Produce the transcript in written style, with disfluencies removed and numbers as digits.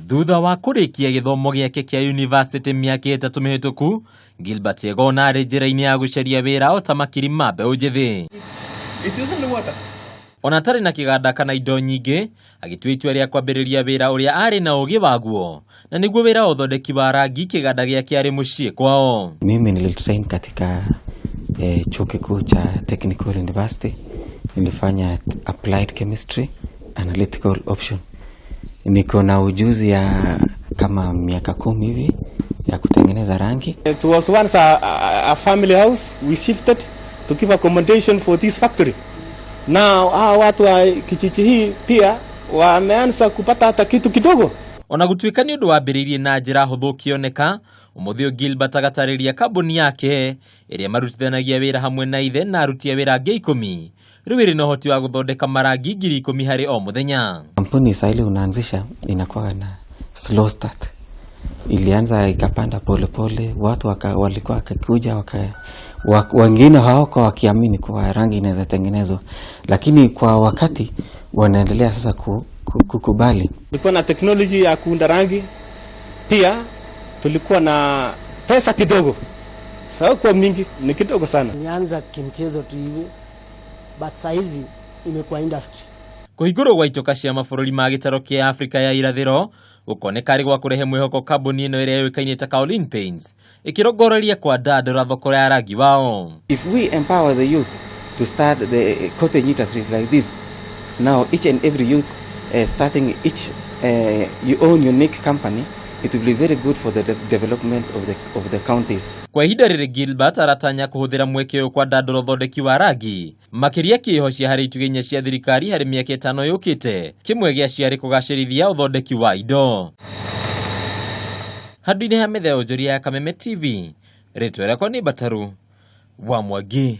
Thutha wa kũrĩkia gĩthomo gĩake kĩa yunivasĩtĩ mĩaka 3 mĩhĩtũku, Gilbert Egona arĩ njĩra-inĩ ya gũcaria wĩra o ta makiri ma mbeũ njĩthĩ. Ona atarĩ na kĩganda kana indo nyingĩ, agĩtua itua rĩa kwambĩrĩria wĩra ũrĩa arĩ na ũgĩ waguo, na nĩguo wĩra wa ũthondeki wa rangi kĩganda gĩake arĩ mũciĩ kwao. Mimi nilitrain katika chuo kikuu cha Technical University. Nilifanya applied chemistry analytical option. Niko na ujuzi ya kama miaka 10 hivi ya kutengeneza rangi. It was once a family house. We shifted to give accommodation for this factory. Now hawa watu wa kijiji hii pia wameanza kupata hata kitu kidogo. Ona gũtuĩka nĩ ũndũ wambĩrĩirie na njĩra hũthũ ũkĩoneka, ũmũthĩ ũyũ Gilbert agatarĩria kambuni yake ĩrĩa marutithanagia wĩra hamwe na ithe na aruti a wĩra angĩ 10 rĩu ĩrĩ na ũhoti wa gũthondeka marangi 10,000 harĩ o mũthenya. Kampuni saa ile unaanzisha inakuwa na slow start. Ilianza ikapanda pole pole, watu walikuwa wakakuja wengine hawako wakiamini kuwa rangi inaweza tengenezwa, lakini kwa wakati wanaendelea sasa kukubali. Tulikuwa na teknoloji ya kuunda rangi, pia tulikuwa na pesa kidogo, sawa kwa mingi ni kidogo sana. Nilianza kimchezo tu hivi, but saizi imekuwa industry. Kũhingũrwo gwa itoka cia mabũrũri ma gĩtaro kĩa Afrika ya irathĩro gũkoneka arĩ gwa kũrehe mwĩhoko kambuni ĩno ĩrĩa yũĩkaine ta Kaolin Paints ĩkĩrongoreria kwandandũra thoko ya rangi wao. If we empower the youth to start the cottage industry like this, now each and every youth starting each your own unique company, it will be very good for the development of the counties. Kwa ihinda rĩrĩ Gilbert aratanya kũhũthĩra mweke ũyũ kwandandũra ũthondeki wa rangi makĩria kĩhocia harĩ itugĩ inya cia thirikari harĩ mĩaka 5 yũkĩte, kĩmwe gĩa ciarĩ kũgacĩrithia ũthondeki wa indo. Handũ-inĩ ha metha ya ũnjũria ya Kameme TV, rĩtwa rĩakwa nĩ Mbataru wa Mwangi.